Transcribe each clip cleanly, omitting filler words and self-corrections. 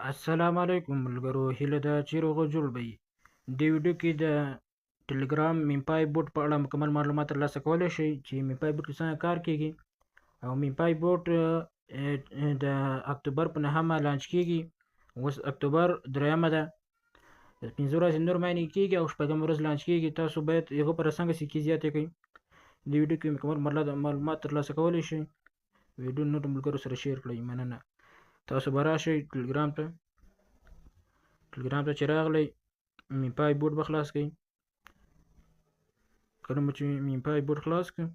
السلام علیکم ملګرو، هیله ده چې روغ جوړ به یي. دې ویډیو کې د ټلګرام میمپای بوټ په اړه مکمل معلومات ترلاسه کولی شئ چې میمپای بوټ کې څنګه کار کیږي، او میمپای بوټ د اکتوبر په 9مه لانچ کیږي. اوس اکتوبر 3مه ده، 5 ورځې نور معنی کیږي او شپږمه ورځ لانچ کیږي. تاسو باید هغه پر څنګه سکې زیاتې کړئ. دې ویډیو کې مکمل معلومات ترلاسه کولی شئ. ویډیو نورو ملګرو سره شیر کړئ، مننه. تاسو به راشئ ټلګرام ته، ټلګرام ته چې راغلی میمپای بوټ به خلاص کړئ. کله مو چې میمپای بوټ خلاص کړ،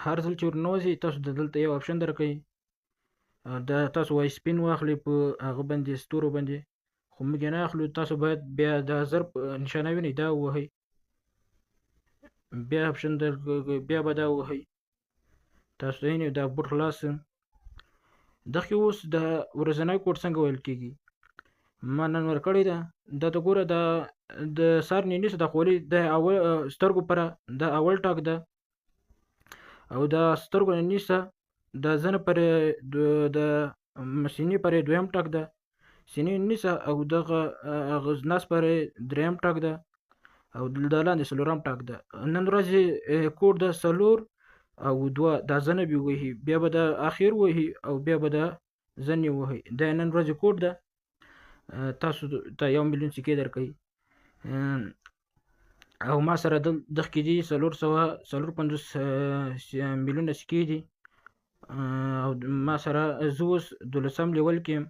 هر ځل چې ورنوځئ تاسو د دلته یو آپشن درکوي، دا تاسو وایي سپین واخلئ په هغه باندې ستورو باندې، خو موږ یې نه اخلو. تاسو باید بیا دا ضرب نشانه وینئ، دا ووهئ، بیا آپشن درکوي، بیا به دا ووهئ. تاسو ته وینئ دا بوټ خلاص سو. دغه اوس د ورځنی کوډ څنګه ویل کیږي، ما نن ورکړې ده. دا ته ګوره، دا د سر نه نیسه، د خولې د اول سترګو پر د اول ټاک ده، او دا سترګو نه نیسه د زنه پر د سینې پر دویم ټاک ده، سینې نیسه او دغه هغه نس پر دریم ټاک ده، او د لاندې څلورم ټاک ده. نن ورځې کوډ د 4 او 2 دا زنه به وهي، بیا به د اخر وهي او بیا به د زنې وهي. دا نن ورځې کوډ ده. تاسو ته 1 میلیون سکې درکوي. او ما سره دغه دي څلور سوه څلور پنځوس، میلیونه سکې دي. او ما سره زه اوس دولسم لیول کې یم.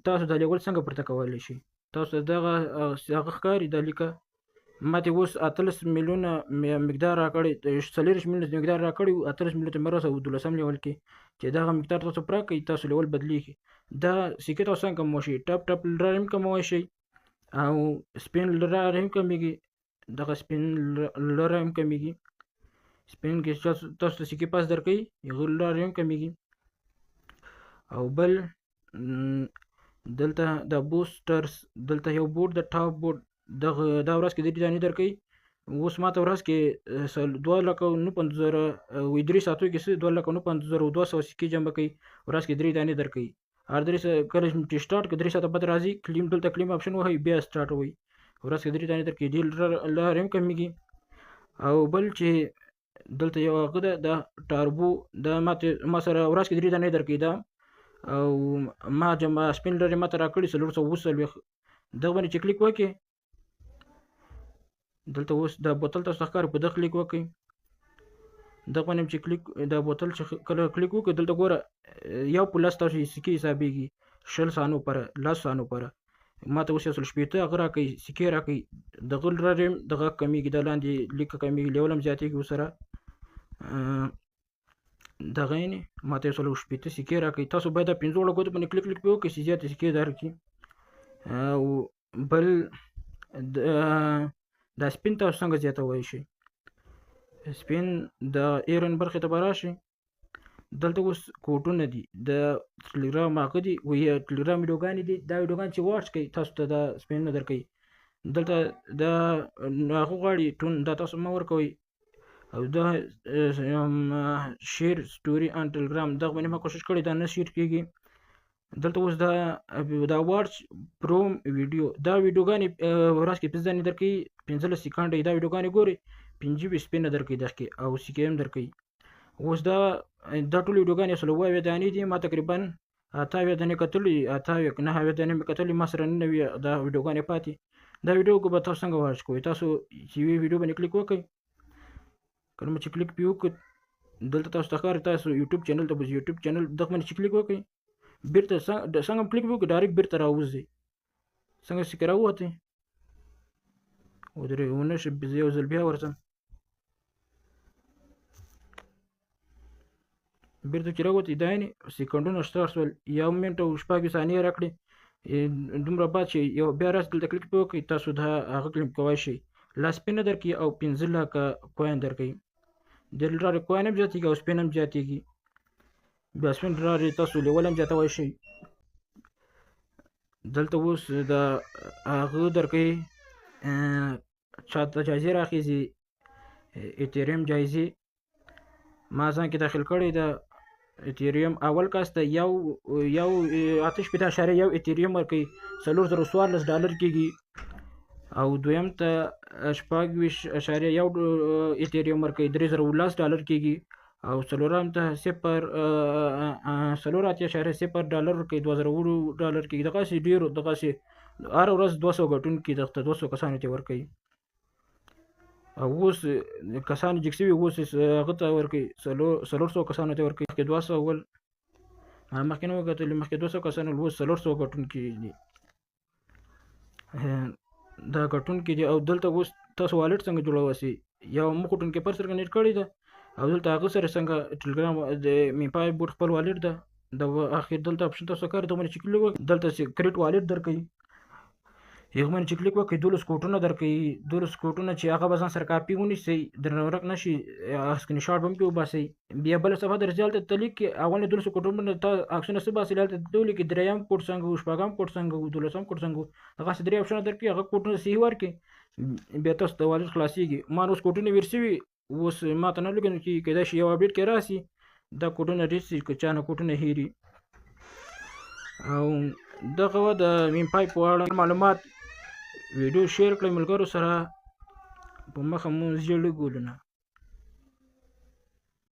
تاسو دا لیول څنګه پورته کولی شئ؟ تاسو دغه هغه ښکاري دا لیکه، ما ته اوس 18 میلیونه مقدار راکړی، 24 میلیونه مقدار راکړی و، 18 میلیونه ته مې ورسوه دولسم لیول کې. چې دغه مقدار تاسو پوره کړئ، تاسو لیول بدلیږي. دا سکې تاسو څنګه کموی شئ؟ ټپ ټپ لرې هم کموی شئ، او سپین لرې هم کمیږي، دغه سپین لرې هم کمیږي. سپین کې تاسو ته سکې پاس درکوي، هغه لرې هم کمیږي. او بل، دلته د بوسټرز، دلته یو بورډ د ټاپ بورډ، دغه دا ورځ کې درې دانې درکوي. اوس ما ته ورځ کې دوه لکه نهه پنځوس زره، وي درې ساعتو کې څه دوه لکه نهه پنځوس زره او دوه سوه سکې جمع کوي. ورځ کې درې دانې درکوي. هر درې کله چې سټارټ کړي، درې ساعته بعد راځي، کلیم، دلته کلیم آپشن وهي، بیا سټارټ وهي. ورځ کې درې دانې درکوي، دې لارې هم کمیږي. او بل چې دلته یو هغه ده، دا ټاربو، دا ما سره ورځ کې درې دانې درکوي دا. او ما جمع سپین لرې ما ته راکړي 447. دغه باندې چې کلیک وکړي، دلته اوس دا بوتل تاسو ته ښکاري، په دغه کلیک وکړئ. دغه باندې چې کلیک، دا بوتل چې کله کلیک وکړئ، دلته ګوره یو په لس تاسو سکې حسابېږي، 20 ثانو پر لس ثانو پر. ما ته اوس یو سل شپېته هغه راکوي، سکې راکوي. دغه لرې هم دغه کمیږي، دا لاندې لیکه کمیږي، لیول هم زیاتېږي ورسره. دغه یې ما ته یو سل شپېته سکې راکوي. تاسو باید دا پنځو واړو ګوتو باندې کلیک کلیک پرې وکړئ چې زیاتې سکې درکړي. او بل دا سپین تاسو څنګه زیاتولی شئ؟ سپین د ایرن برخې ته به راشئ. دلته اوس کوډونه دي، د ټلګرام هغه دي، وایي ټلګرام ویډیوګانې دي. دا ویډیوګانې چې واچ کړئ تاسو ته دا سپینونه درکوي. دلته دا هغه غواړي ټون، دا تاسو مه ورکوئ. او دا شیر سټوري آن ټلګرام، دغه باندې ما کوشش کړی، دا نه شیر کیږي. دلته اوس دا واچ پروم ویډیو، دا ویډیوګانې، ورځ کې پنځه دانې درکوي، پنځلس سیکنډه یې دا ویډیوګانې ګوري، پنځه ویشت سپینه درکوي دغه کې، او سکې هم درکوي. اوس دا ټول ویډیوګانې یو سل اووه اویا دانې دي. ما تقریبا اته اویا دانې کتلې، اته اویا که نهه اویا دانې مې کتلې، ما سره نن اویا دا ویډیوګانې پاتې. دا ویډیو به تاسو څنګه واچ کوئ؟ تاسو چې یوې ویډیو باندې کلیک وکړئ، کله مو چې کلیک پرې وکړ، دلته تاسو ته ښکاري تاسو یوټیوب چینل ته بوځي. یوټیوب چینل دغه باندې چې کلیک وکړئ، بیرته څنګه هم کلیک وکړئ، ډایرکټ بیرته راوځي. څنګه چې راووتئ، ودرې ونه شي، زه یو ځل بیا ورځم. بیرته چې راووتئ، دا یعنې سیکنډونه سټارټ شول، یو منټ او شپږ ثانیې راکړې. دومره بعد چې یو بیا راشي دلته کلیک پرې وکړئ، تاسو دا هغه کلیم کوی شئ. لس سپینه درکوي او پنځه لکه کوین درکوي. د لارې کوین هم زیاتېږي او سپین هم زیاتېږي. بیا سپین لارې تاسو لیول هم زیاتوی شئ. دلته اوس د هغه درکوي، چا ته جایزې راخیزي، ایتریم جایزې ما ځان کې داخل کړې ده. اتیریم اول کس ته یو یو 68.1 اتیریم ورکوي، 4014 ډالر کېږي. او دویم ته 26.1 اتیریم ورکوي، 3010 ډالر کېږي. او څلورم ته 0.84.0 ډالر ورکوي، 2000 ډالر کېږي. دغسې ډېرو دغسې هره ورځ 200 ګټونکي دغه 200 کسانو ته ورکوي. او اوس کسان جګ شوي، اوس هغه ته ورکوي 400 کسانو ته ورکوي. مخکې 200 ول، ما مخکې نه وکتل، مخکې 200 کسانو ول، اوس 400 ګټونکي دي، دا ګټونکي دي. او دلته اوس تاسو wallet څنګه جوړولی شئ؟ یو مخ ټون کیپر سره connect کړی ده، او دلته هغه سره څنګه ټلګرام د میپای بوټ خپل wallet ده. د اخر دلته option تاسو کار دغه چې کلیک وکړئ، دلته چې create wallet درکوي، هغه باندې چې کلیک وکړئ 12 کوډونه درکوي، 12 کوډونه چې هغه به ځان سره کاپي ونیسئ، درنه ورک نه شي، سکرین شاټ به هم پرې وباسئ. بیا بله صفحه درځي، هلته ته لیکې اول نه 12 کوډونه ته عکسونه څه باسي، هلته ته ولیکې درېیم کوډ څنګه و، شپږم کوډ څنګه و، دولسم کوډ څنګه و، دغسې درې اپشنونه درکوي. هغه کوډونه صحیح ورکړي، بیا تاسو ته wallet خلاصېږي. ما نو اوس کوډونه ویر شوي، اوس ما ته نه لګن چې کېدای شي یو اپډیټ کې راسي دا کوډونه ډېر شي، که چا نه کوډونه هېري. او دغه وه د میمپای په اړه معلومات. ویډیو share کړئ ملګرو سره. په مخه مو زیړ ګلونه.